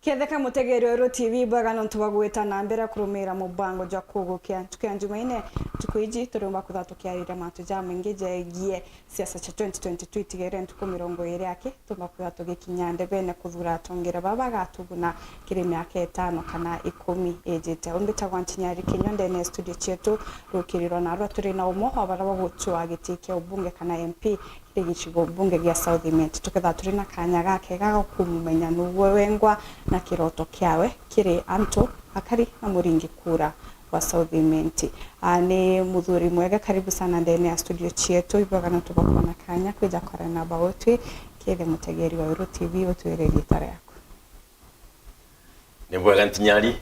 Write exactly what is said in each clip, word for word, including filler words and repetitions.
Ketheka mutegeri wa Weru T V, bwega nontu bwa gwita na mbere kurumira mubango jwa kugukia. Ntuku ya Njumaine, ntuku iji turiumba kwithirwa tukiariria mantu jamaingi jegie siasa cia twenty twenty-two itigere ntuku mirongo iri aki, tumba kwithirwa tugikinya ndebene kuthura atongere baba bagatuguna kiri miaka itano kana ikumi ijite. Umbitagwa Ntinyari Kinyo ndene ya studio cietu, rukiri rwa narua turi na umwe wa baria bagutwaa giti kia ubunge kana M P kiri gicigo mbunge gia South Imenti. Tukethirwa turi na kanya gakega ga kumumenya nuwe wengwa na kiroto kiawe kiri antu akari na muringi kura wa South Imenti. Ah, ni muthuri mwega, karibu sana ndene ya studio cietu. Ibwega nontu bwa kwona kanya kwija kwaria na bautwi. Kethe mutegeri wa Weru T V, utwire riitwa riaku. Ni bwega Ntinyari.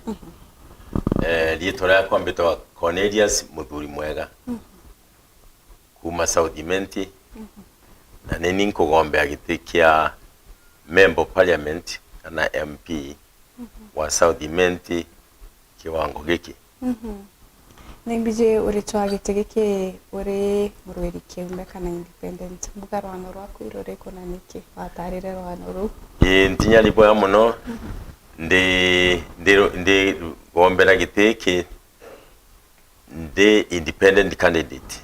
Eh, riitwa riakwa mbitagwa Cornelius Muthuri Mwega. Kuma South Imenti, na ni ni nkugombea giti kia Member of Parliament kana M P wa South Imenti kiwango giki. Ni mbiji uritwaa giti giki uri murwiri kiumbe kana independent? Mbuga rwano rwaku ruriku na niki watarire rwano ruu? Ii, Ntinyari, bwega muno. Ndi, ndi, ndi gombera giti giki ndi independent candidate.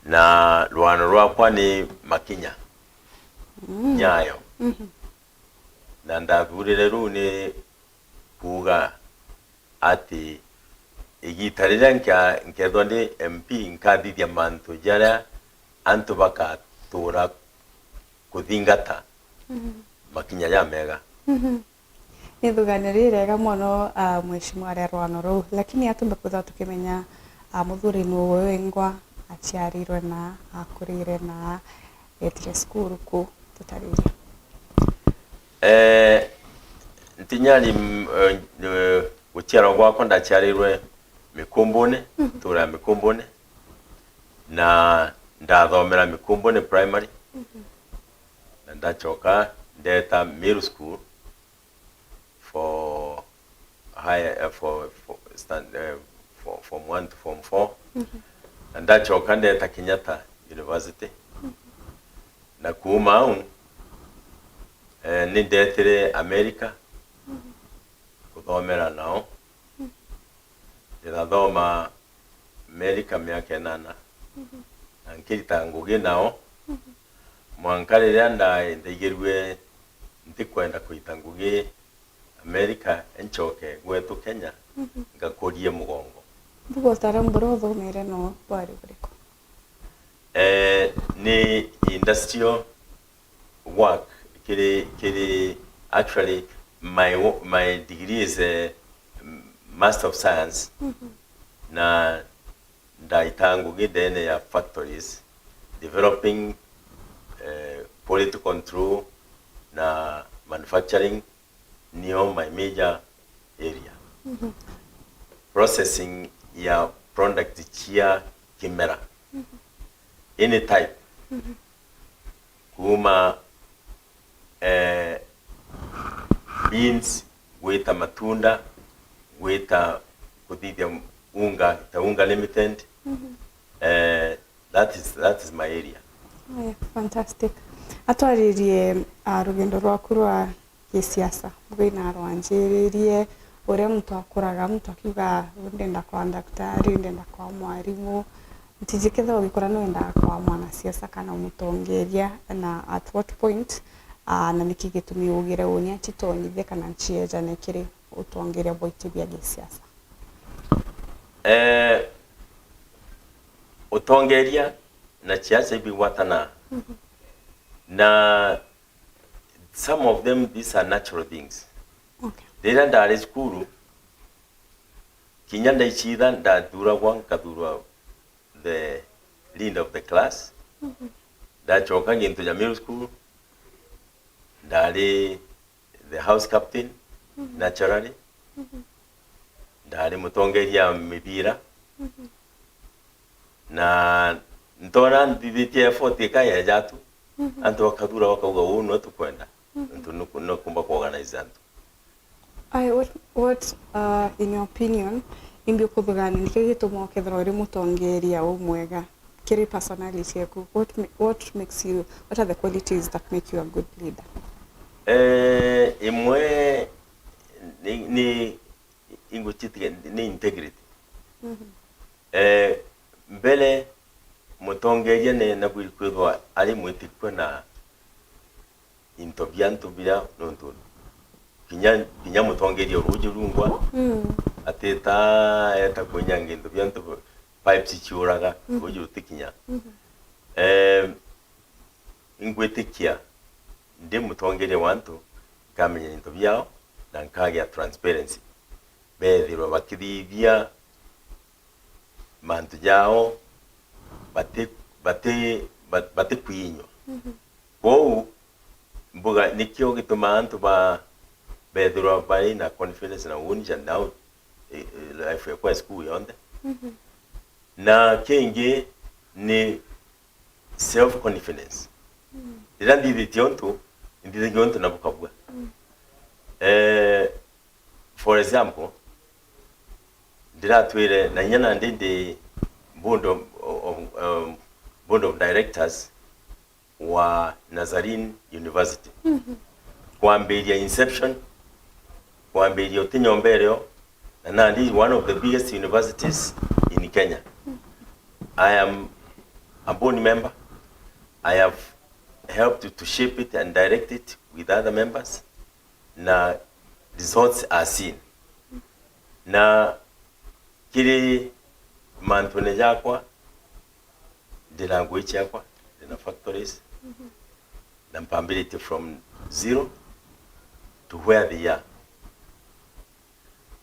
Na rwano rwakwa ni Makinya, Nyayo. Na ndathurire ruu ni kuuga ati igita riria nka-, nkethwa ndi M P, nkathithia mantu jaria antu bakatura kuthingata makinya jamega. Ni ithugania ririega mono, ah, Mheshimiwa, ria rwano ruu, lakini atumbe kwithirwa tukimenya, ah, muthuri nuwe wengwa, aciarirwe na, akurire na, etire cukuru ku? Tutaririe. Eh, Ntinyari, m-, eh, eh, guciarwa gwakwa ndaciarirwe Mikumbune, ntura ya Mikumbune, na ndathomera Mikumbune Primary, na ndacoka ndeta Middle School for higher, eh, for, for stand, eh, for, form one to form four. Na ndacoka ndeta Kenyatta University. Na kuuma au, eh, ni ndetire America kuthomera nao. Ndirathoma America miaka inana, na nkirita ngugi nao, mwanka riria nda-, ndaigirue ntikwenda kwita ngugi America, ncoke gwetu Kenya, ngakurie mugongo. Mbuga utara mbura uthomere no bwari buriku? Eh, ni industrial work, kiri, kiri actually my wo-, my degree is a Master of Science, na ndaita ngugi ndene ya factories, developing, eh, quality control na manufacturing, nio my major area. Processing ya product cia kimera, any type, kuma, eh, beans, gwita matunda, gwita kuthithia unga, ta Unga Limited. Eh, that is, that is my area. Aya, fantastic. Atwaririe, ah, rugendo rwaku rwa gisiasa, bwina rwanjiririe, uria muntu akuraga, muntu akiuga, "Riu ndenda kwa daktari, ndenda kwa mwarimu." Ntiji kethira ugikura nwendaa kwa mwanasiasa kana umutongeria, na at what point, ah, na niki gitumi ugire uni acitonyithie kana nciejane kiri utongeria bwa iti bia gisiasa? Eh, utongeria na ciaca ibigwatana. Na some of them, these are natural things. Okay. Riria ndari cukuru, kinya ndaicitha ndathuragwa, nkathurwa the leader of the class. Ndacoka gintu ja middle school, ndari the house captain, naturally. Ndari mutongeria mibira. Na ntona nthithitie effort ikaeja tu. Antu bakathura bakauga, "Uu nwe tukwenda." Antu nuku-, nukumba kuorganize antu. Ai, what, what, uh, in your opinion, imbi ukuthugania, niki gituma ukethirwa uri mutongeria umwega? Kiri personality yaku, what ma-, what makes you, what are the qualities that make you a good leader? Eh, imwe ni, ni, ingwititige ni integrity. Mhm. Eh, mbere mutongeria ni nabwiri kwithwa ari mwitikua na into bia antu biria, nontu kinya, kinya mutongeria ruuji rungwa, mm, atita eta kwinyanga into bia antu, pipes ciuraga, mhm, ruuji rutikinya. Mhm. Eh, ingwitikia ndi mutongeria wa antu, nkamenya into biao na nkagia transparency. Bethirwa bakithithia mantu jao bati, bati, ba-, batikwinywa. Mhm. Kwou mbuga nikio gitumaa antu ba, bethirwa bari na confidence na uuni ja nao, eh, eh, life yakwa ya cukuru yonthe. Mhm. Na kingi ni self confidence. Mm. Riria nthithitie untu, nthithagia untu na bukabua. Mm. Eh, for example, ndiratwire na inya nandi ndi board of, of, um, board of directors wa Nazarene University. Mhm. Kwambiria inception, kwambiria uti nyomba irio, na nandi one of the biggest universities in Kenya. I am a board member. I have helped to shape it and direct it with other members. Na results are seen. Na kiri mantune jakwa, ndina ngui ciakwa, ndina factories, na mpambiritie from zero to where they are.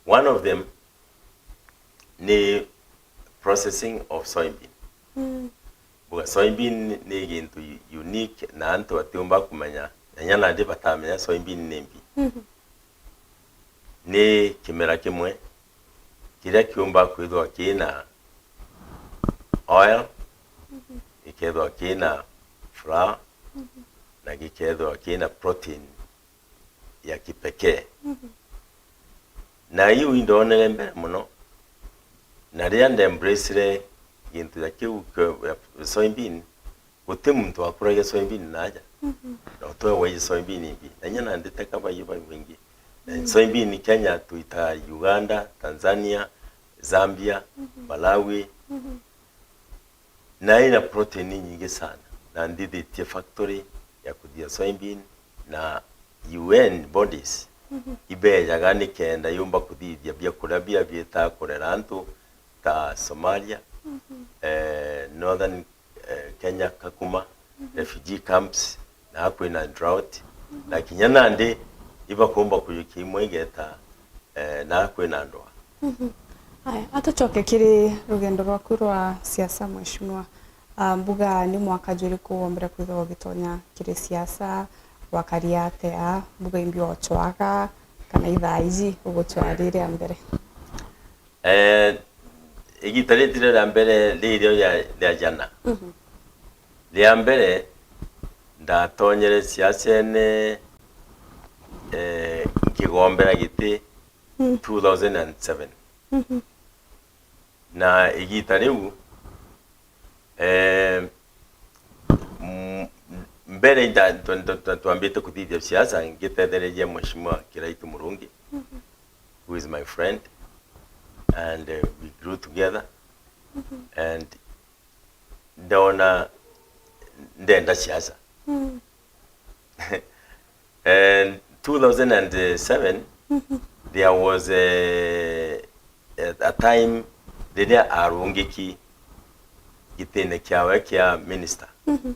One of them ni processing of soybean. Mm. Mbuga soybean ni gintu unique na antu batiumba kumenya, na inya nandi batamenya soybean ni mbi. Mhm. Ni kimera kimwe kiria kiumba kwithwa kina oil, mhm, gikethwa kina flour, mhm, na gikethwa kina protein ya kipekee. Mhm. Na iu indonere mbere mono, na riria ndembracire gintu ja kiu kia, ya soybean, guti muntu wakuragia soybean naaja. Mhm. Na utwe waiji soybean imbi. Na inya nandite kabaio baingi. Na, mhm, soybean Kenya tuitaga Uganda, Tanzania, Zambia, mhm, Malawi. Mhm. Na ina protein inyingi sana, na nthithitie factory ya kuthia soybean, na U N bodies, mhm, ibejaga nikenda yumba kuthithia biakuria biria biitaga kurera antu ta Somalia, mhm, eh, Northern, eh, Kenya, Kakuma, mhm, refugee camps, na kwina drought, mhm, na kinya nandi ibakumba kujukia imwe igeta, eh, na kwina ndwaa. Mhm. Aya, atucoke kiri rugendo rwaku rwa siasa, Mheshimiwa. Ah, mbuga ni mwaka juriku wombire kwithirwa ugitonya kiri siasa, wakaria atia, mbuga imbi ocwaga, kana ithaa iji ugucwaa ri ria mbere? Eh, igita ritire ria mbere ririo ria, ria jana. Mhm. Ria mbere, ndatonyere siasene, eh, nkigombera giti, mm, two thousand and seven. Mhm. Na igita riu, eh, m-, mbere nda-, twa-, twa-, twa-, twambite kuthithia siasa, ngitethereria Mheshimiwa Kiraitu Murungi, mhm, who is my friend, and, eh, we grew together, mhm, and ndona ndenda siasa. Mm. And two thousand and seven, mhm, there was a, a, a time riria arungiki gitine kiawe kia minister. Mhm.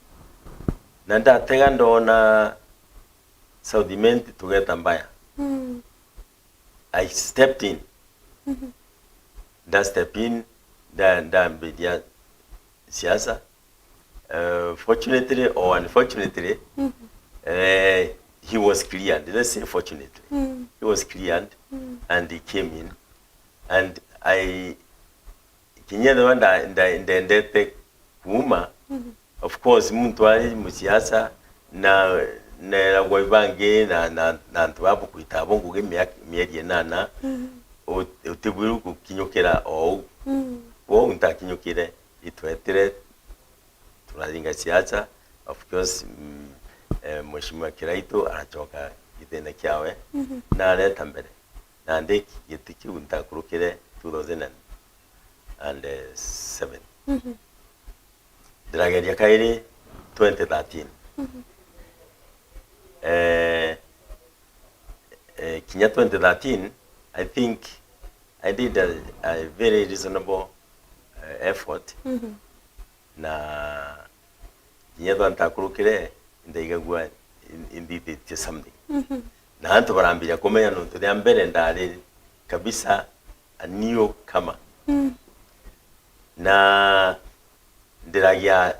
Na ndatega ndona South Imenti tugeta mbaya. Mm. I stepped in. Mhm. Nda step in, nda-, ndambiria siasa. Uh, fortunately or unfortunately, mhm, eh, he was cleared. Let's say fortunately. Mm. He was cleared, mm, and he came in. And I, kinya ethirwa nda-, nda-, ndendete kuuma, mhm, of course, muntu ari musiasa na, na eragwa ibangi na, na, na antu ba bukwita abo ngugi mia-, mieri inana, mhm, ut-, utibwiru gukinyukira o uu. Mm. Kwou ntakinyukire, itwetire, turaringa siasa, of course, mm, eh, Mheshimiwa Kiraitu aracoka gitine kiawe, mhm, na areta mbere. Nandi giti kiu ntakurukire two thousand and seven. Mhm. Ndirageria kairi twenty thirteen. Mhm. Eh, eh, kinya twenty thirteen, I think I did a, a very reasonable, eh, effort. Mhm. Na kinya ethwa ntakurukire, ndaigagua in-, inthithitie something. Mhm. Na antu barambiria kumenya nontu ria mbere ndari kabisa a newcomer. Mm. Na ndiragia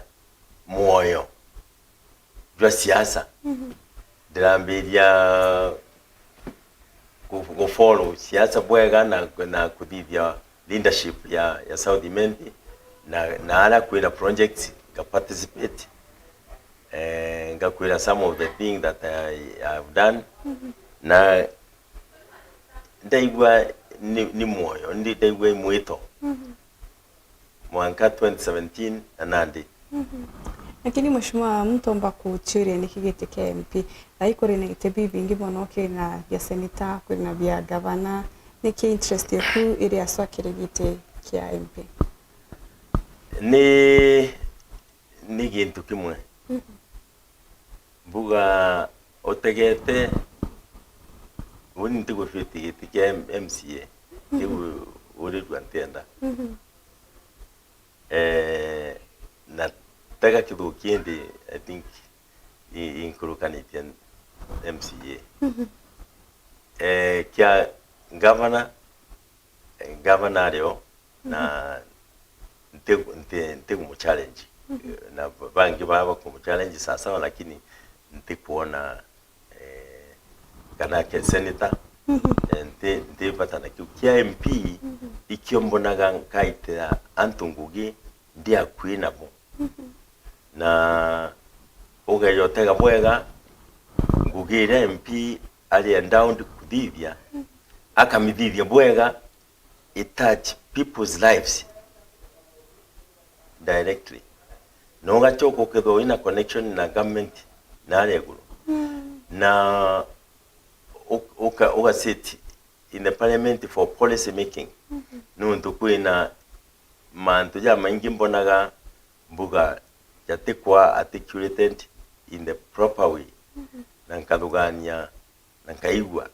mwoyo jwa siasa. Mhm. Ndirambiria ku-, gufollow siasa bwega na, na kuthithia leadership ya, ya South Imenti, na, na aria kwina projects nga participate, eh, ngakwira some of the things that I have done. Mhm. Na ndaigua ni, ni mwoyo, ndi-, ndaigua i mwito. Mhm. Mwanka twenty seventeen na nandi. Mhm. Lakini Mheshimiwa, muntu omba kuchiuria niki giti kia M P? Thaa ii kuri na iti bibingi mono, kiri na bia senator, kuri na bia gavana. Niki interest yaku iri aswa kiri giti kia M P? Ni, ni gintu kimwe. Mhm. Mbuga utegete, uni ntigufiti giti kia M-, M C A, kiu urirua ntienda. Mhm. Eh, na tega kithuki indi, I think, i-, inkurukanitie M C A. Mhm. Eh, kia gavana, eh, gavana ario, na nti-, nti-, ntigumuchallenge. Mhm. Na bangi baa bakumuchallenge sawasawa, lakini ntikwona, eh, kana ke senator, mhm, eh, nti-, nti bata nakio. Kia M P, mhm, ikio mbonaga nkaitira antu ngugi ndi akui nabo. Mhm. Na ugeja utega bwega ngugi iria M P ari endowed kuthithia, mhm, akamithithia bwega, it touch people's lives directly. Na ugachoka ukethirwa wina connection na government na aria iguru. Mm. Na u-, uka-, uga sit in the parliament for policy making. Mhm. Nontu kwina mantu jamaingi mbonaga mbuga jatikwa articulated in the proper way. Mhm. Na nkathugania na nkaigua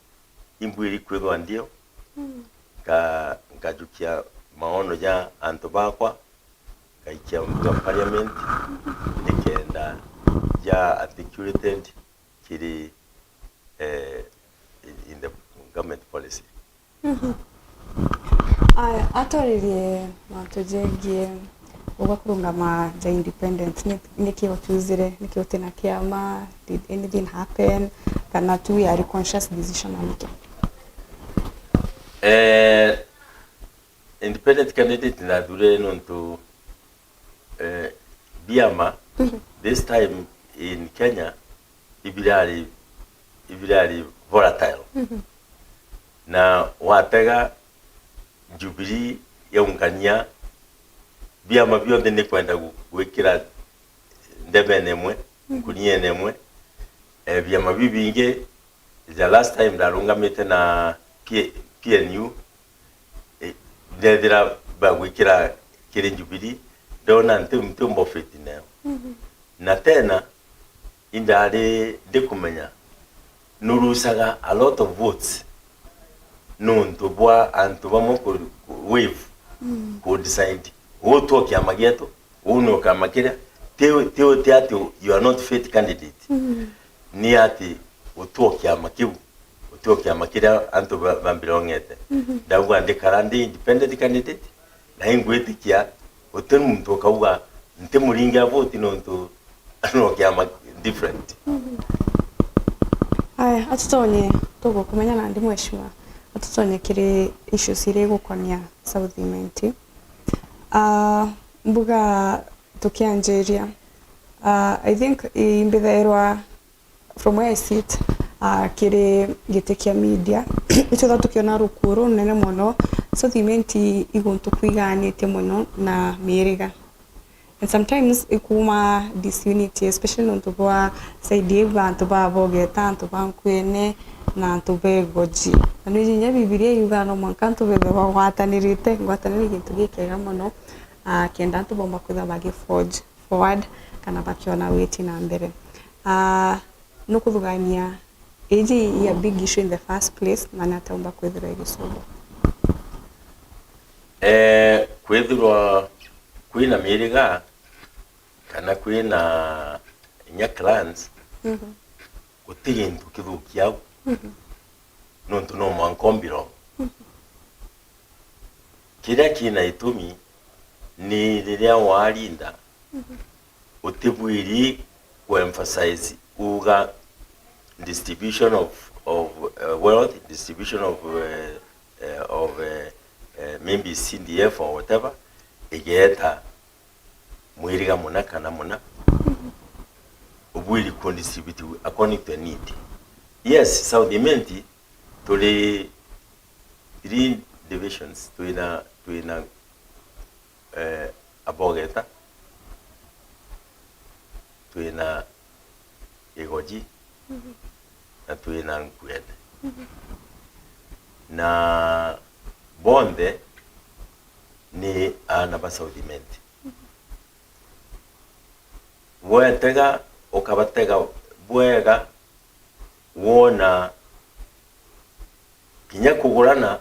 imbwiri kwithwa ndio, mm, nka-, nkajukia maono ja antu bakwa, ngaikia mbuga parliament, nikenda ja articulated kiri, eh, in, in the government policy. Mhm. Aya, atwaririe mantu jegie uga kurungama ja independent. Ni, niki utiuzire? Niki utina kiama? Did anything happen? Kana tu we are conscious decision na niki? Eh, independent candidate nathurire nontu, eh, biama, mhm, this time in Kenya, ibirari, ibirari volatile. Mhm. Na watega Jubilee yaungania biama bionthe ni kwenda gu-, gwikira ndebene imwe, mhm, nkuniene imwe. Eh, biama bibingi, the last time ndarungamite na P-, P N U, eh, ndethira bagwikira kiri Jubilee, ndona nti, ntiumba ufiti nayo. Mhm. Na tena, indari ndikumenya nurusaga a lot of votes nontu bwa antu bamwe ku, ku wave, mm, ku decide uu tuo kiama gietu, uu ni kiama kiria, ti, ti, ti ati you are not fit candidate. Mm. Ni ati utuo kiama kiu, utuo kiama kiria antu ba, bambirongete. Mhm. Ndauga ndikara ndi independent candidate, na ingwitikia guti muntu ukauga ntimuringia voti nontu no kiama different. Mhm. Aya, atutonye, tugukumenya nandi mheshimiwa, atutonye kiri issues iria igukonia South Imenti. Ah, mbuga tukianjiria, ah, I think imbithairwa from where I sit, ah, kiri giti kia media, itwitha tukiona rukuo runene mono. South Imenti i guntu kwiganitie mono na miriga. And sometimes ikuuma disunity, especially nontu bwa side iu, antu ba Bogeta, antu ba Nkuene, na antu ba Igoji. Na nwiiji inya Bibilia yugaa no mwanka antu bethe bagwatanirite. Ngwataniro ni gintu gikega mono, ah, kenda antu bomba kwithirwa bagi forge forward kana bakiona witi na mbere. Ah, nukuthugania iji i a big issue in the first place, na ni atia umba kwithirwa igicungwa? Eh, kwithirwa kwina miriga kana kwina inya clans, Mhm. guti gintu kithukia au. Mhm. Nontu no mwanka ombirong. Mhm. Kiria kina itumi ni riria warinda, Mhm. utibwiri ku emphasize uga distribution of, of, uh, wealth, distribution of, uh, uh, of, uh, uh, maybe C D F or whatever, igeeta mwiriga muna kana muna, ubwiri ku distribute according to need. Yes, South Imenti turi three divisions, twina, twina, eh, Abogeta, twina Igoji, Mhm. na twina Nkuene. Mhm. Na bonthe ni aana ba South Imenti. Mhm. Wetega, ukabatega bwega, wona kinya kugurana,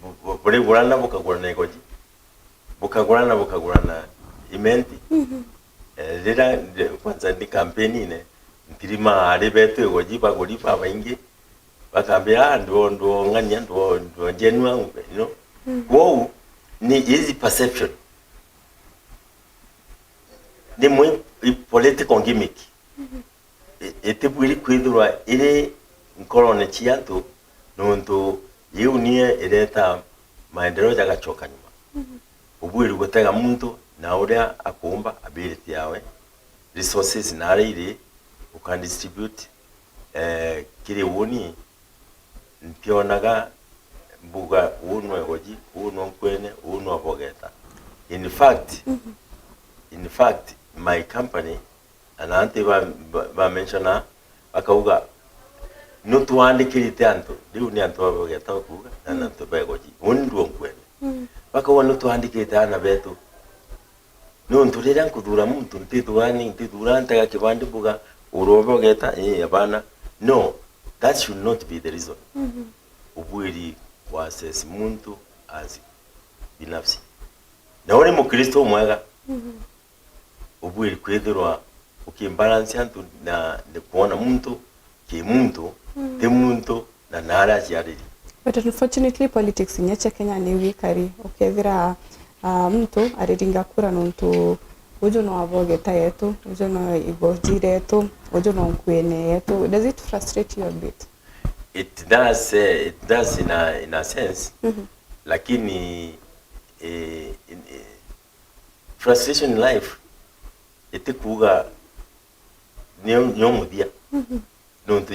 bu-, bu-, burigurana, bukagurana Igoji, bukagurana, bukagurana Imenti. Mhm. Eh, riria ndi-, kwanza ndi campaign-ine, ntirima ari betu Igoji baguri babaingi, bakambira, "Ah, ndwo-, ndwong'ania, ndwo-, ndwonjenua," you know. Mhm. Kwou, ni easy perception. Rimwe i political gimmick. Mhm. I-, itibwiri kwithirwa iri nkorone cia antu, nontu iu nie ireta maendeleo jagacoka nyuma. Mhm. Ubwiri gutega muntu na uria akuumba ability yawe, resources na aria iri, uka distribute, eh, kiri uni, ntionaga mbuga uu nwe Igoji, uu nwe Nkuene, uu nwe Abogeta. In fact, Mhm. in fact, my company, ana antu ba, ba, ba mention-a, bakauga, "Nutwandikirite antu," riu ni antu ba Bogeta bakuuga, na, na Mm. antu ba Igoji. Uni ndu o Nkuene. Mm. Bakauga, "Nutwandikirite aana betu." Nontu riria nkuthura muntu, ntithuraa ni, ntithuraa ntega kibandi mbuga, "Uru o Bogeta?" Ii, abana. No, that should not be the reason. Mhm. Ubwiri ku assess muntu as binafsi. Na uri Mukristo umwega, Mhm. ubwiri kwithirwa ukimbalance antu na, na kwona muntu ki muntu, Mm. ti muntu na naria aciariri. But unfortunately, politics inya cia Kenya ni wikari. Ukethira, ah, muntu ariringa kura nontu uju no Abogeta yetu, uju no Igoji retu, uju no Nkuene yetu. Does it frustrate you a bit? It does, eh, it does in a, in a sense, Mhm. lakini, eh, in, eh, frustration in life itikuuga nio, nio muthia. Mhm. Nontu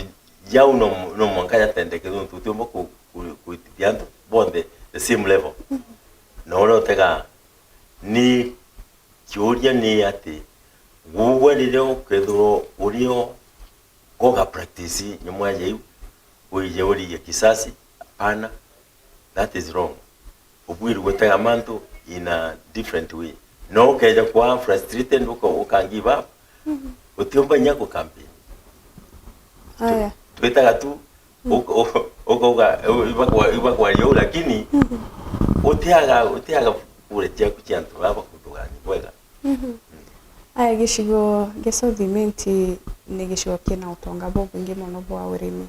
jau no, no mwanka jatendeke, nontu utiumba ku, ku, kuitithia antu bonthe the same level. Mhm. Na uria utegaa ni kiuria ni ati, gugwe riria ukethirwa urio goga practice nyuma ya iu, wije urigie kisasi? Hapana, that is wrong. Ubwiri gutega mantu in a different way. No ukeja kwa frustrated, uka, uka give up, Mhm. utiumba inya ku campaign. Aya. Twitaga tu, Mm. uka, uka, ukauga, u-, ibakwa-, ibakwaria uu, lakini Mhm. utiaga, utiaga kura ciaku cia antu baba kuthugania bwega. Mhm. Mm. Aya, gicigo gia South Imenti ni gicigo kina utonga bubwingi mono bwa urimi.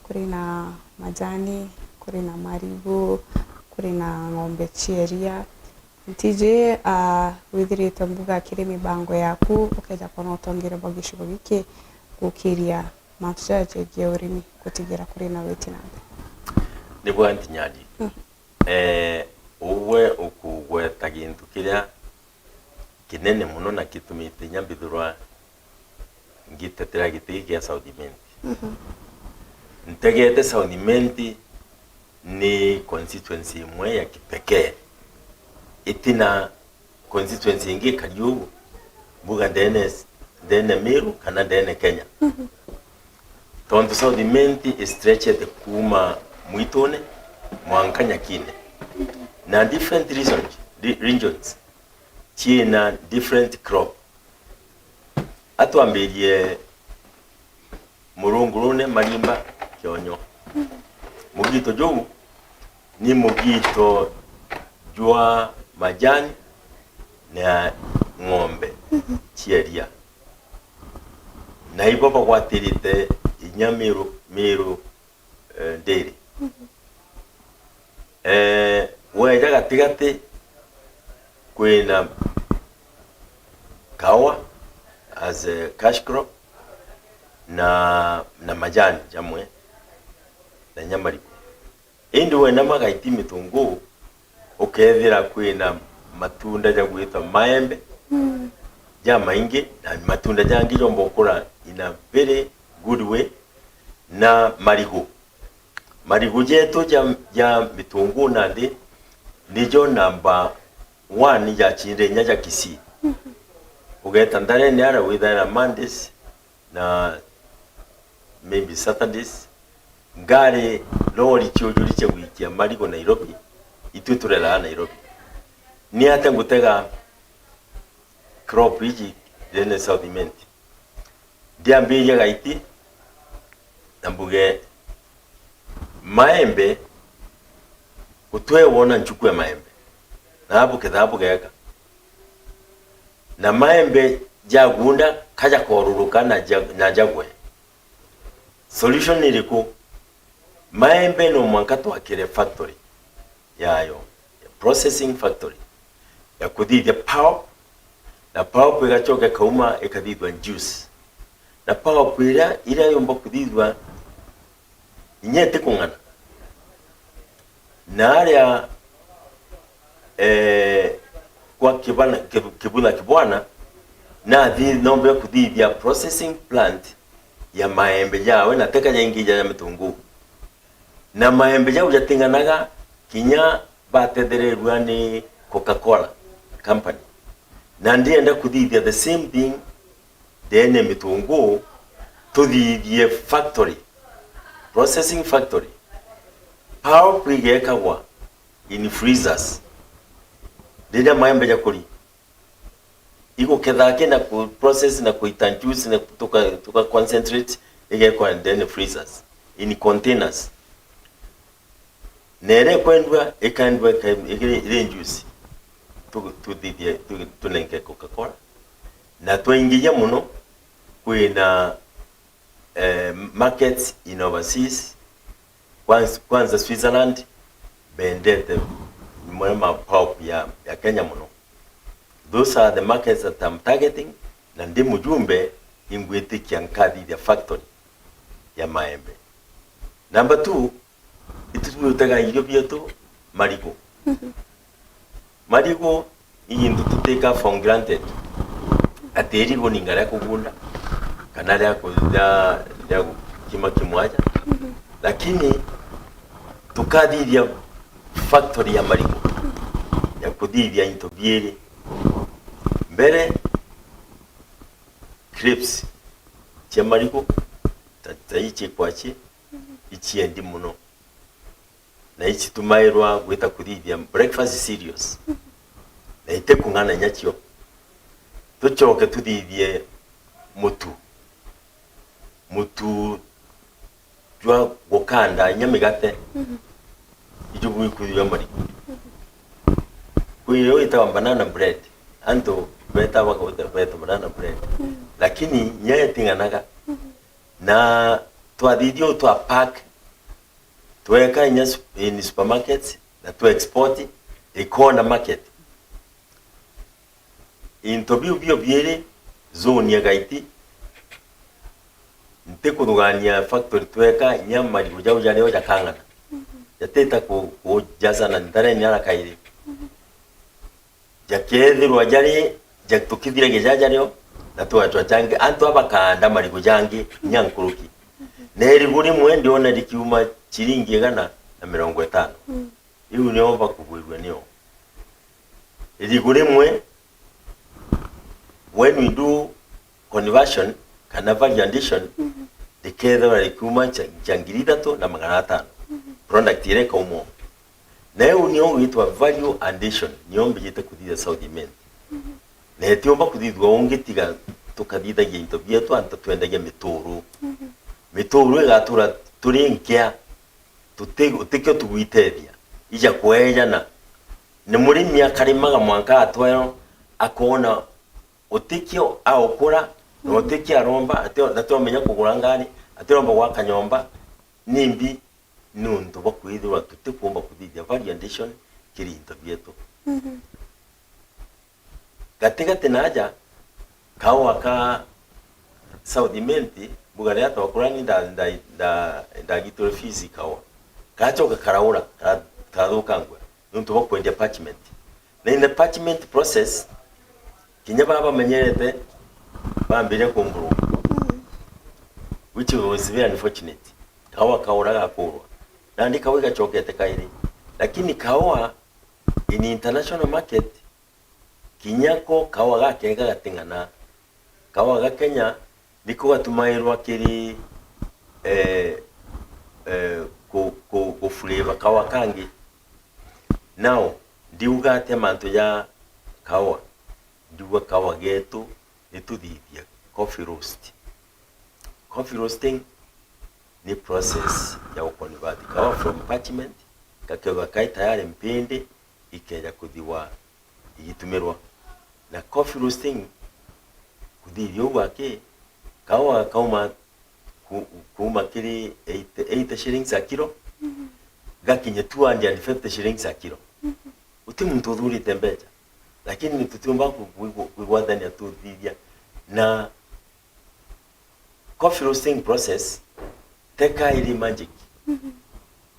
Kuri na majani, kuri na marigu, kuri na ng'ombe cia iria. Ntiji, ah, withirite mbuga kiri mibango yaku, ukeja kwona utongere bwa gicigo giki gukiria mantu jaja jegie urimi, gutigira kuri na witi na mbere? Ni bwa ntinyari. Mm. Eh, ugwe ukugweta gintu kiria kinene mono na gitumite inya mbithirwa ngitetera giti gia South Imenti. Mhm. Ntegete South Imenti ni constituency imwe ya kipekee itina constituency ingi ikari ugu, mbuga ndene, ndene Meru kana ndene Kenya. Tontu South Imenti i stretched kuuma mwitune mwanka nyakine. Na different regions, re-, regions ciina different crop. Atwambirie murungurune Marimba Kionyo. Mugito juu ni mugito jwa majani na ng'ombe cia iria. Na ibo bagwatirite inya Meru, Meru, eh, Dairy. Eh, weja gatigati kwina kaua as a cash crop na, na majani jamwe na inya marigu. Indi wenda magaiti mitunguu, ukethira kwina matunda jagwitwa maembe jamaingi, na matunda jangi jomba gukura in a very good way, na marigu. Marigu jetu ja, ja mitunguu nandi nijo number one jacinde inya ja Kisii. Ugeta Ndareni ara withaira Mondays na maybe Saturdays, ngari lori ciujuri cia gwikia marigu Nairobi, itwi tureraa Nairobi. Ni atia ngutega crop iji ndene South Imenti? Ndiambiria gaiti na mbuge maembe, gutwe wona nchuku ya maembe, na bukethaa bugeka. Na maembe jagunda kaja koruruka na ja-, na jagwe. Solution ni iriku? Maembe no mwanka twakire factory yayo, processing factory, ya kuthithia pulp, na pulp igacoka ikauma ikathithua juice. Na pulp iria, iria yumba kuthithua inya itikung'ana. Na aria, eh, kwa Kibana, Kib-, Kibutha Kibwana, nathi nombe kuthithia processing plant ya maembe jawe na teka jaingi ja mitunguu. Na maembe jau jating'anaga kinya batethereerua ni Coca-Cola company. Na ndienda kuthithia the same thing ndene mitunguu, tuthithie factory, processing factory. Pulp igekagwa in freezers. Riria maembe jakuri, iguketha aki na ku process na kuita juice na tuka, tuka concentrate, igekwa ndene freezers, in containers. Na iria ikwendua, ikendua ika-, iri, iri juice. Tu-, tuthithie, tu-, tunenge Coca-Cola. Na twaingiia muno, kwina, eh, markets in overseas. Kwanza, kwanza Switzerland, bendete mwe ma pulp ya, ya Kenya muno. Those are the markets that I'm targeting, na ndi mujumbe, ingwitikia nkathithia factory ya maembe. Number two, itu tugutega irio bietu marigu. Marigu ni gintu tuteka for granted. Ati irigu ni ngaria kugunda, kana ria ku-, ria, ria gukima kimwaja. Lakini tukathithia factory ya marigu, ya kuthithia into biiri. Mbere, crisps cia marigu, ta, ta ii ciikwa ci, iciendi muno. Na icitumairwa gwita kuthithia breakfast cereals. Na itikung'ana inya cio. Tucoke tuthithie mutu. Mutu jwa gukanda inya migate. Iju bwikuthithua marigu. Kwi irio itagwa banana bread. Antu beta bakawita beta banana bread. Lakini inya iting'anaga. Na twathithia uu twa pack, tweka inya sup-, in supermarkets, na twa export, ikona market. Into biu bio biiri, zone ya Gaiti, ntikuthugania factory tweka, inya marigu jau jario jakang'ana. Jatita ku-, kujazana ntareni ara kairi. Jakethirwa jari, ja-, tukithiragia jaja rio, na twachwa jangi, antu aba bakaanda marigu jangi inya nkuruki. Na irigu rimwe ndiona rikiuma chiringi igana na mirongo itano. Mm. Iu nio bakugwirua nio. Irigu rimwe When we do conversion kana value addition, rikethirwa rikiuma cha, cha ngiri ithatu na magana atano. Product iria ikauma. Na iu nio gwitwa value addition, nio mbijite kuthithia South Imenti. Na itiumba kuthithua ungi tiga tukathithagia into bietu antu twendagia mituru. Mituru igatura turi nkia, tuti-, utikio tugwitethia, ija kweejana. Ni murimi akarimaga mwanka atwero akona utikio aukura, na utikio aromba, ati-, atiomenya kugura ngari, atiomba gwaka nyomba, nimbi? Niuntu bwa kwithirwa tutikumba kuthithia value addition kiri into bietu. Gatigati na aja, kaua ka South Imenti, mbuga riria twakura ni nda-, nda-, nda-, ndagitwe fees kaua. Kachoka karaura, kara-, karathukangua, niuntu bwa kwendia parchment. Na in the parchment process, kinya baba bamenyerete, bambiria kumburwa. Which was very unfortunate. Kaua kaura gakurwa. Nandi kaua igachokete kairi. Lakini kaua in international market, kinya ko kaua gakega gating'ana. Kaua ga Kenya niko gatumairwa kiri, eh, eh, ku, ku, ku flavor kaua kangi. Now, ndiuga atia mantu ja kaua? Ndiuga kaua getu nituthithia coffee roast. Coffee roasting ni process ya guconvert kaua from parchment, gakethirwa kai tayari mpindi ikeja kuthiwa igitumirwa. Na coffee roasting, kuthithia uu gwaki, kaua kauma ku-, kuuma kiri eighty, eighty shillings a kilo, gakinye two hundred and fifty shillings a kilo. Guti muntu uthurite mbeca, lakini tutiumba ku-, ku-, kwigwathania tuthithia. Na coffee roasting process teka iri magic.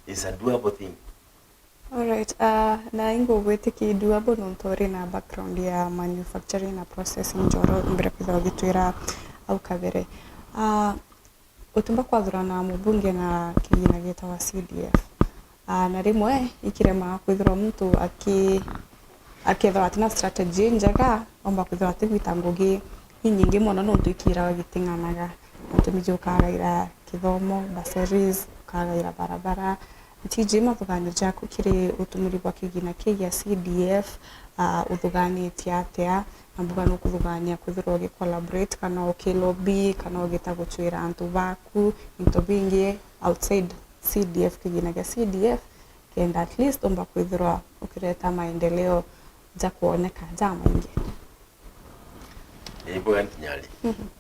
It's a doable thing. Alright, ah, na ingugwitikia doable nontu uri na background ya manufacturing na processing njoro mbere kwithirwa ugitwira au kabere. Ah, utumba kwathurana mubunge na kigina gitagwa C D F. Ah, na rimwe ikirema kwithirwa muntu aki-, akethirwa atina strategy njega, omba kwithirwa atigwita ngugi inyingi mono nontu ikirawa giting'anaga. Nontu miji ukagaira kithomo, bursaries, ukagaira barabara. Ntiji mathuganio jaku kiri utumiri bwa kigina kii gia C D F, ah, uthuganitie atia? Na mbuga nukuthugania kwithirwa ugi collaborate kana uki lobby kana ugita guchwira antu baku into bingi outside C D F, kigina gia C D F, kenda at least umba kwithirwa ukireta maendeleo ja kwoneka jamaingi. Imbuga ntinyari.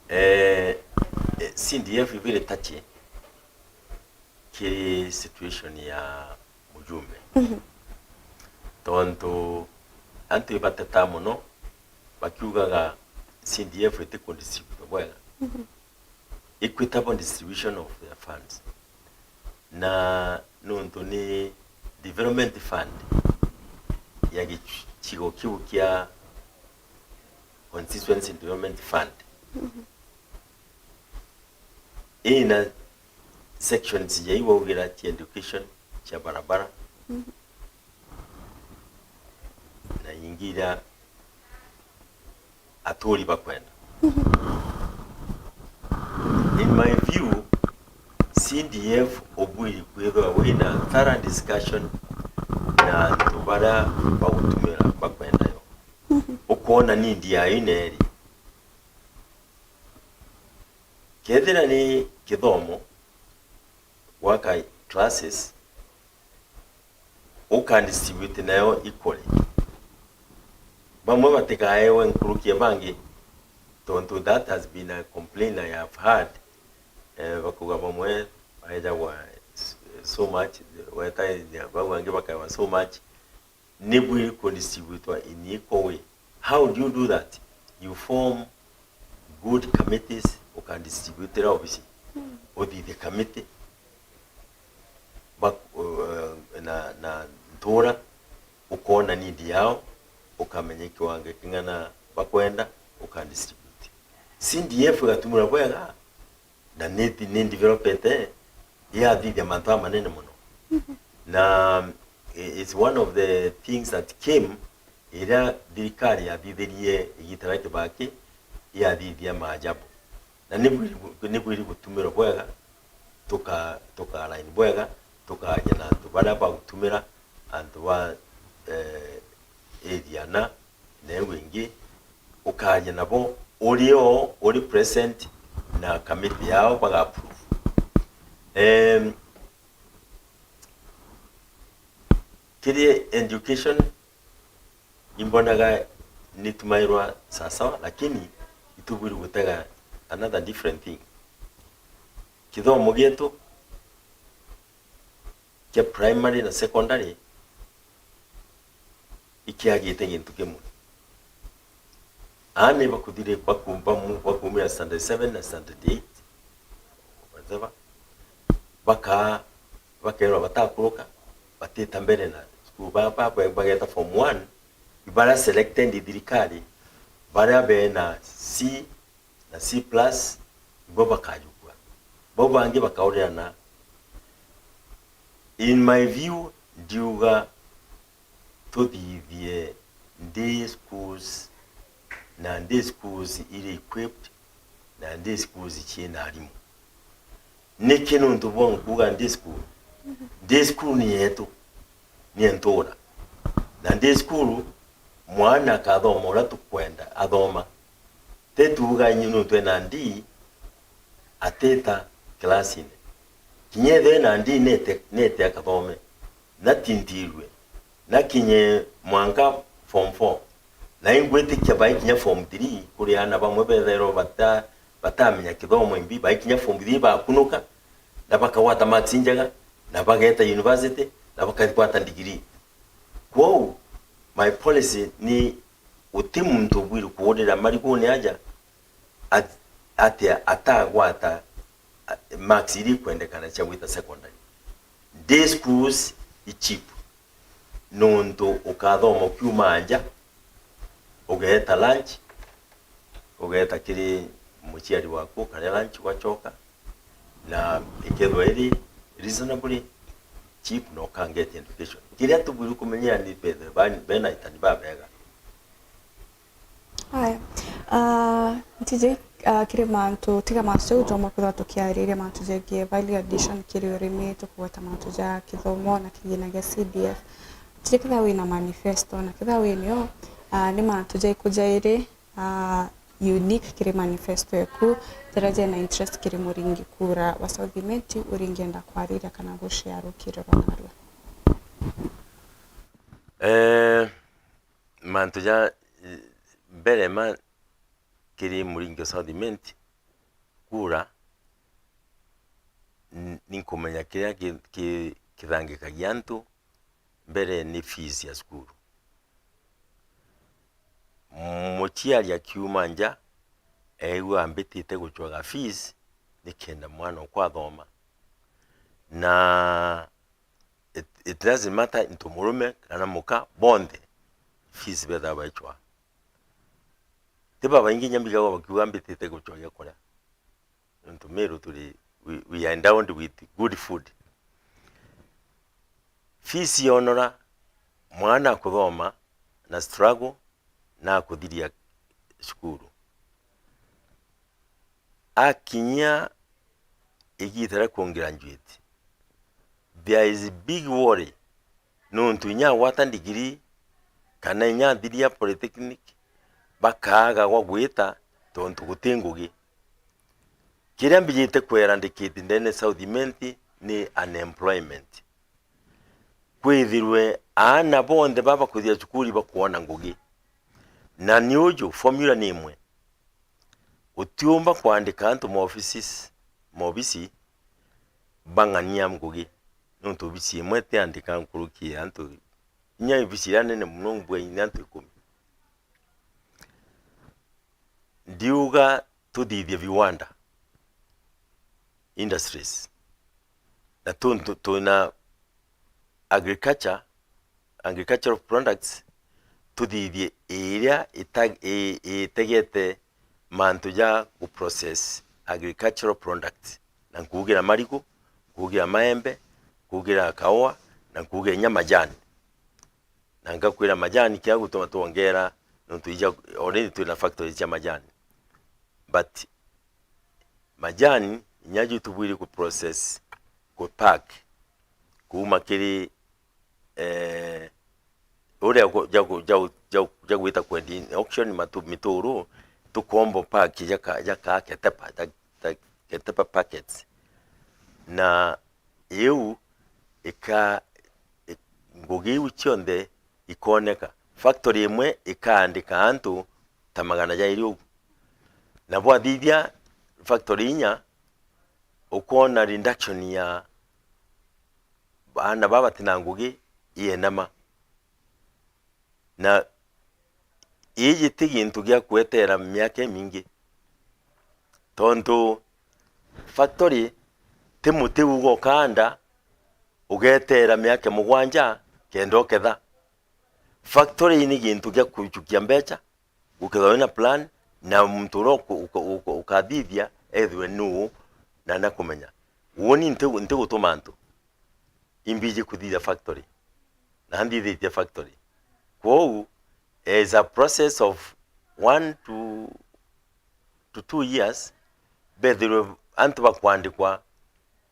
Eh, eh, C D F ibiri tachi kiri situation ya mujumbe. Tontu antu ibateta mono bakiugaga C D F itikundistribute bwega. Equitable distribution of their funds. Na nontu ni development fund ya gicigo kiu kia constituency development fund, ina sections ya iu waugira cia education, cia barabara, na ingi iria aturi bakwenda. In my view, C D F ubwiri kwithirwa wina thorough discussion na antu baria bagutumira bakwenda yo. Ukona need yayo neri. Kethira ni kithomo, gwaka classes, ukandistribute nayo equally. Bamwe batikaewe nkuruki ya bangi, tontu that has been a complaint I have heard. Eh, bakuga bamwe baejagwa s-, so much, weta, bau bangi bakaewa so much. Nibwiri kudistributwa in equal way. How do you do that? You form good committees, ukandistributira obisi. Uthithie committee, bak-, uh, na, na ntura, ukona need yao, ukamenya kiwango king'ana bakwenda, ukandistribute. C D F igatumura bwega, na ni, ni developete, yathithia mantu amanene mono. Na i-, it's one of the things that came iria thirikari yathithirie igita ria Kibaki, yathithia maajabu. Na nibwiri gu-, nibwiri gutumirwa bwega, tuka-, tuka align bwega, tukaja na antu baria bagutumira, antu ba, eh, area na, na iu ingi, ukaja nabo uri o, uri present na committee yao baga approve. Em, kiri education, imbonaga nitumairwa sawasawa, lakini itubwiri gutega another different thing. Kithomo gietu kia primary na secondary ikiagite gintu kimwe. Aana bakuthire bakumba mu-, bakumira standard seven na standard eight, whatever, baka-, bakerwa batakuruka, batita mbere na cukuru. Ba-, ba-, ba-, bageta form one, ibaria selected ni thirikari, baria bena C na C plus, ibo bakajukua. Bau bangi bakaurira na. In my view, ndiuga tuthithie day schools, na day schools iri equipped, na day schools ciina arimu. Niki? Nuntu bwa nkuuga day school? Day school ni yetu, ni ya ntuura. Na day school, mwana akathoma uria tukwenda athoma. Ti tuuga nyu nuntu ena D atita classine. Kinya ethirwe ena D nete, nete akathome, na tintirue, na kinye mwanka form four. Na ingwitikia baikinya form three, kuri aana bamwe bethairwa bata-, batamenya kithomo imbi, baikinya form three bakunuka, na bakagwata marks injega, na bageta university, na bakagwata degree. Kwou, my policy ni guti muntu ubwiri kuurira mariguni aja at-, atia atagwata, a-, marks iria ikwendekana cia gwita secondary. Day schools i cheap, nuntu ukathoma ukiuma nja, ugeeta lunch, ugeeta kiri muciari waku, ukaria lunch, ugacoka, na ikethwa iri reasonably cheap, na ukanget education. Kiria tubwiri kumenyera ni bethe ba-, bena itani babega. Aya. Ah, ntiji, ah, kiri mantu, tiga mantu jau jomwe kwithirwa tukiariria mantu jegie value addition kiri urimi, tukugweta mantu ja kithomo na kigina gia C D F. Ntiji kethira wina manifesto, na kethira winio, ah, ni mantu jaiku jairi, ah, unique kiri manifesto eku, jaria jena interest kiri muringi kura wa South Imenti, uringienda kwariria kana gushare rukiri rwa narua? Eh, mantu ja, mbere ma kiri muringi wa South Imenti kura, n-, ninkumenya kiria ki-, ki-, kithangikagia antu mbere ni fees ya cukuru. Muciari akiuma nja, eegua ambitite gucwaga fees nikenda mwana okwa athoma. Na it, it doesn't matter into murume kana muka, bonthe fees bethaga baicwa. Ti babaingi inya mbigagwa bakiuga, "Mbitite gucwa gia kuria." Nontu Meru turi, we, we are endowed with good food. Fees yonora, mwana akuthoma na struggle na akuthiria cukuru. Akinyia igiita ria ku graduate, there is big worry, nontu inya agwata ndigiri kana inya athiria polytechnic, bakaaga gwa gwita tontu guti ngugi. Kiria mbijite ku eradicate ndene South Imenti ni unemployment. Kwithirwe aana bonthe baba kuthia cukuru bakwona ngugi. Na ni uju, formula ni imwe. Utiumba kwandika antu maofisis, maobisi bang'ania ngugi. Nontu obisi imwe tiandika nkuruki ya antu, inya obisi iria nene mono mbua inya antu ikumi. Ndiuga tuthithie viwanda, industries. Na tu, tu, twina agriculture, agricultural products, tuthithie iria ita-, i-, itegete mantu ja gu process agricultural products. Na nkuugira marigu, nkuugira maembe, nkuugira kaua, na nkuugira inya majani. Na ngakwira majani kia gutuma twongera, nontu ija, already twina factories cia majani. But majani inya ju tubwiri ku process, ku pack, kuuma kiri, eh, uria gu-, ja gu-, ja gu-, ja gu-, ja gwita kwendia in auction matu-, mituru, tukombo pack jaka, jaka ketepa, ja, ja ketepa packets. Na iu ika-, i-, ngugi iu cionthe ikoneka. Factory imwe ikaandika antu ta magana jairi ugu. Na bwathithia factory inya, ukwona reduction ya aana baba batina ngugi ienama. Na iiji ti gintu gia kweteera miaka imingi, tontu factory ti muti uga ukaanda ugeteera miaka mugwanja kenda uketha. Factory ni gintu gia kujukia mbecha, ukethirwa wina plan, na muntu uria uku-, uku-, uku-, ukathithia ethirwe nuu na nakumenya. Uuni nti-, ntigutuma antu imbiji kuthithia factory, na nthithitie factory. Kwou, is a process of one to, to two years, bethirwe antu bakwandikwa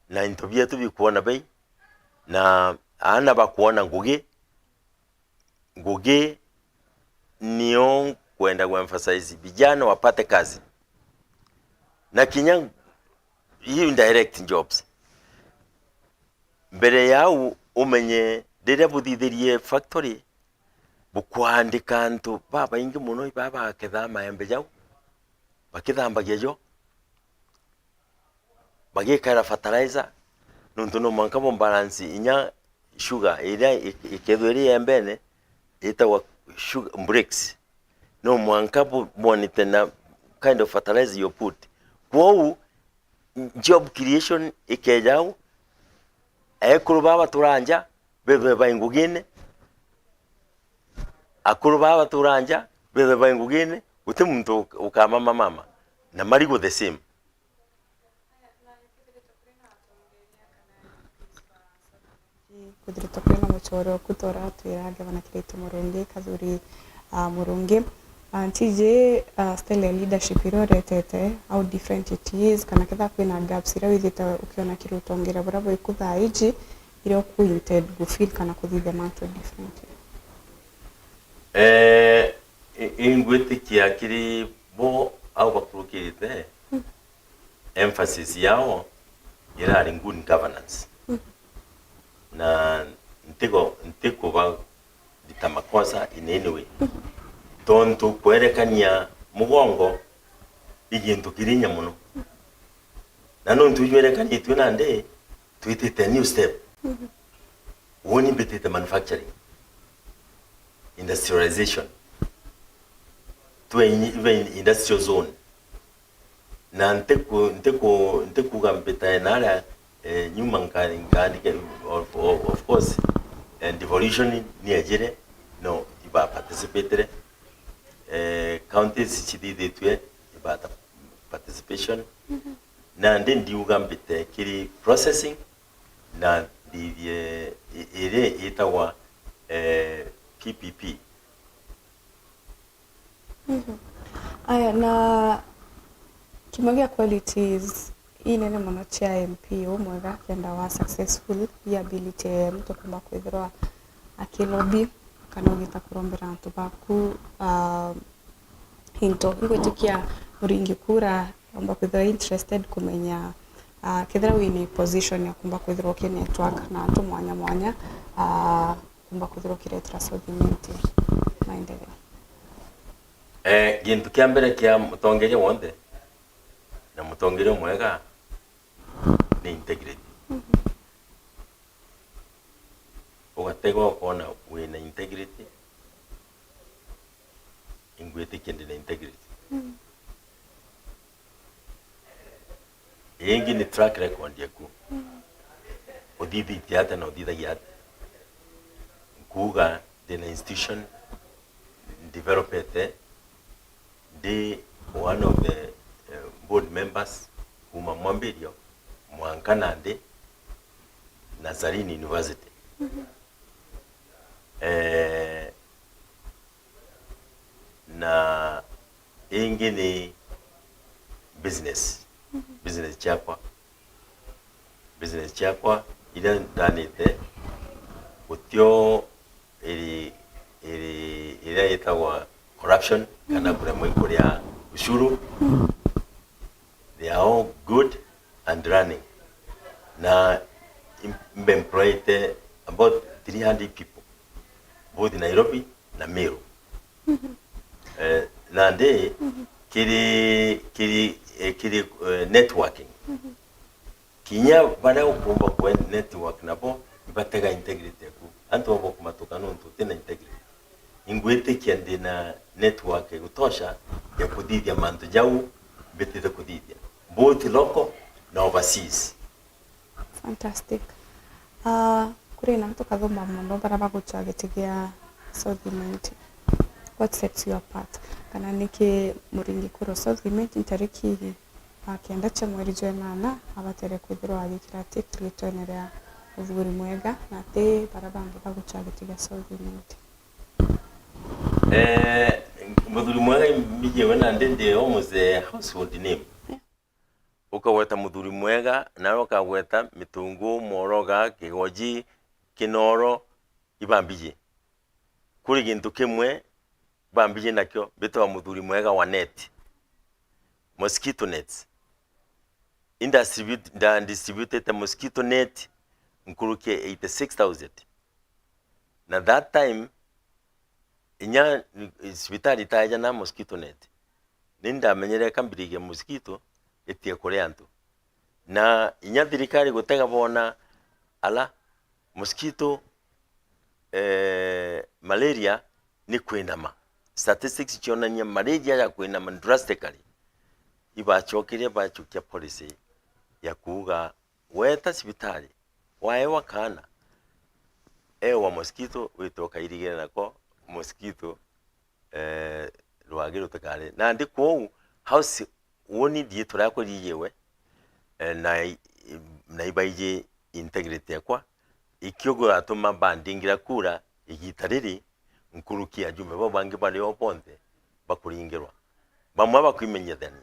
na into bietu bikwona bei, na aana bakwona ngugi, ngugi nio nkwenda ku emphasize, vijana wapate kazi. Na kinya hiyo indirect jobs. Mbere ya au umenye riria buthithirie factory, bukwandika antu babaingi muno ibaa bakethaa maembe jau, bakithambagia jo, bagikaira fertilizer, nontu no mwanka bo balance inya sugar iria ik-, ikethwa iri iembene, itagwa sugar bricks. No mwanka bu-, bwonete na kind of fertilizer you put. Kwou, job creation ikeja au, ekuru baba batura nja, bethwe bai ngugine, akuru baba batura nja, bethwe bai ngugine, guti muntu uk-, ukamama mama. Na marigu the same. Kwithiritwe kwina muchore oku tora twira Gavana Kiraitu Murungi, Kathuri, ah, Murungi. Ah, ntiji, ah, style ya leadership iria uretete, how different it is, kana ketha kwina gaps iria withite ukiona kiri utongeria buria bwiku thaa iji, iria uku intend gu feel kana kuthithia mantu differently? Eh, i-, ingwitikia kiri bo au bakurukirite, emphasis yao irari good governance. Na ntigo-, ntikubarita makosa in any way. Tontu kwerekania mugongo i gintu kiri inya muno. Na nontu ijwerekanitue nandi, twitite new step. Woni mbitite manufacturing, industrialization, twe in-, even industrial zone. Na ntiku-, ntiku-, ntikuga mbitae naria, eh, nyuma nka-, nkaandike, of, of, of course, eh, devolution ni ejire, no, iba participatire, eh, counties cithithitue, ibata participation. Nandi ndiuga mbite kiri processing, na nthithie i-, iri itagwa, eh, P P P. Mhm. Aya, na kimwe gia qualities inene mono cia M P umwega kenda wa successful, i ability ya muntu kumba kwithirwa akilobby kana ugita kurombera antu baku, ah, into. Ingwitikia muringi kura umba kwithirwa interested kumenya, ah, kethira wina position ya kumba kwithirwa uki network na antu mwanya mwanya, ah, kumba kwithirwa ukiretera South Imenti maendeleo. Eh, gintu kia mbere kia mutongeria wonthe na mutongeria umwega ni integrity. Ugatega ukona wina integrity, ingwitikia ndina integrity. Ingi ni track record yaku. Uthithitie atia na uthithagia atia? Nkuuga ndina institution ndevelopete, ndi one of the, eh, board members kuuma mwambirio mwanka nandi Nazarene University. Eh, na ingi ni business. Business ciakwa. Business ciakwa iria ndanite, gutio iri, iri, iria itagwa corruption kana kuremwa ikuria ushuru. They are all good and running. Na im-, mbe employete about three hundred people, both Nairobi na Meru. Eh, nandi kiri, kiri, eh, kiri, eh, networking. Kinya baria ukumba kwe network nabo, ibatega integrity yaku. Antu babo kumatuka nontu utina integrity. Ingwitikia ndina network ya gutosha ya kuthithia mantu jau mbitite kuthithia, both local na overseas. Fantastic. Ah, kuri na antu kathoma mono bara bagucwa giti gia South Imenti. What sets you apart? Kana niki muringi kura South Imenti ntariki akenda cia mweri jwa enana abatere kwithirwa agikira tick riitwene ria Muthuri Mwega na ati bara bangi bagucwa giti gia South Imenti? Eh, Muthuri Mwega imbijiwe nandi ndi almost a household name. Ukagweta Muthuri Mwega, nawe ukagweta Mitungu, Mworoga, Kigoji, Kinoro, ibambiji. Kuri gintu kimwe bambiji nakio, bitagwa Muthuri Mwega wa net. Mosquito nets. Inda distribute-, nda distributete mosquito net nkuruki ya eighty six thousand. Na that time, inya cibitari itaeja na mosquito net, ni ndamenyere kambirigia mosquito itie kuria antu. Na inya thirikari gutega boona ala mosquito, eh, malaria ni kwinama. Statistics cionania malaria ya kwinama drastically. Ibacokerie bachukia policy ya kuuga, weta cibitari, waewa kaana, ewa mosquito, wite ukairigire nako mosquito, eh, rwagi rutikari. Nandi kwou, house, woni riitwa riakwa riijiwe, eh, na i-, na ibaiji integrity yakwa, ikio gugatuma bandingira kura igita riri, nkuruki ajumbe bau bangi bari o bonthe bakuringirwa. Bamwe bakwimenyithania.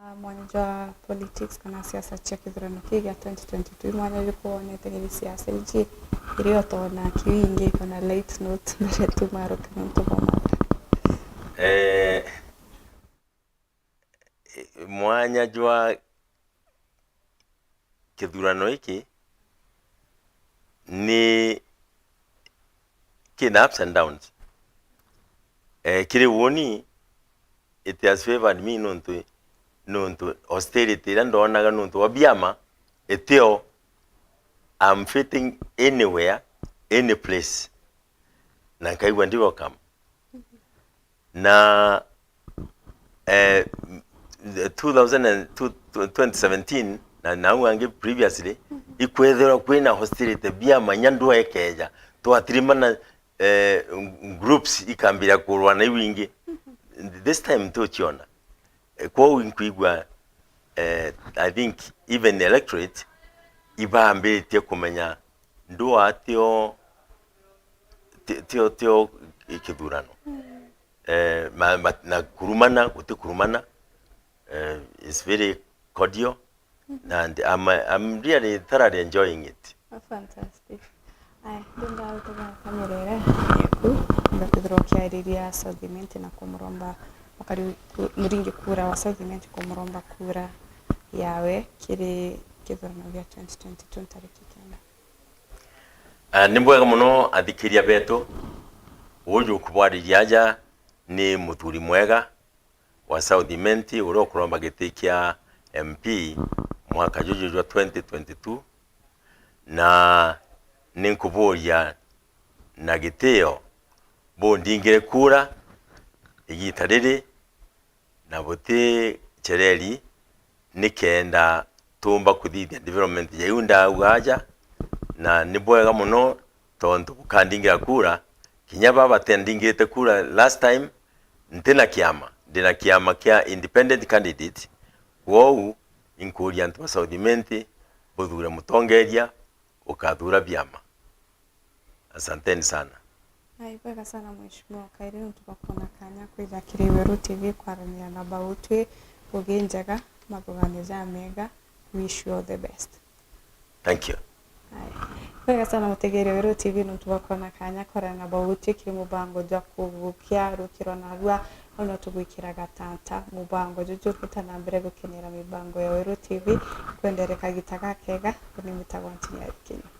Ah, mwanya jwa politics kana siasa cia kithurano kii gia twenty twenty-two, i mwanya juriku wonete kiri siasa iji iria utona kiu ingi ikona light note mbere tu maruka nontu bwa mata? Eh, mwanya jwa kithurano giki ni kina ups and downs. Eh, kiri woni, it has favored me nontu, nontu hostility iria ndonaga nontu wa biama itio. I'm fitting anywhere, any place, na nkaigua ndi welcome. Na, eh, two thousand and two, twenty seventeen, na nau angi previously, ikwethirwa kwina hostility, biama inya ndwa ikeja, twatirimana, eh, groups ikambira kurwana iu ingi. This time tuchiona. Eh, kwou inkwigua, eh, I think even the electorate ibambiritie kumenya ndua tio, ti-, tio, tio kithurano. Eh, ma, ma, na kurumana, guti kurumana, eh, is very cordial, and I'm, I'm really thoroughly enjoying it. Oh, fantastic. Aya, ndenda gutega kamerere yeku, ngakwithirwa ukiariria South Imenti na kumuromba, ukari ku-, muringi kura wa South Imenti kumuromba kura yawe kiri kithurano gia twenty twenty-two ntariki kenda. Ah, ni bwega muno athikiria betu. Uju ukubwariria aja ni Muthuri Mwega wa South Imenti, uria ukuromba giti kia M P mwaka juju jwa twenty twenty-two, na ninkuburia na gitio bundingire kura igita riri, na buti chereri, nikenda tumba kuthithia development ya iu ndauga aja, na ni bwega muno tontu bukandingira kura. Kinya baba batendingirite kura last time, ntina kiama, ndina kiama kia independent candidate, kwou inkuria antu ba South Imenti buthure mutongeria ukathura biama. Asanteni sana. Ai, bwega sana mheshimiwa Kairi, nontu bwa kwona kanya kwija kiri Weru T V kwaraniria na bautwi. Ngugi njega, mathuganio jamega, wish you all the best. Thank you. Ai, bwega sana mutegeri Weru T V nontu bwa kwona kanya kwaraniria na bautwi kiri mubango jwa kugukia rukiro narua, au no tugwikira gatanta. Mubango juju ruta na mbere gukenera mibango ya Weru T V, kwendere kagita gakega, uni mitagwa Ntinyari Kinyo.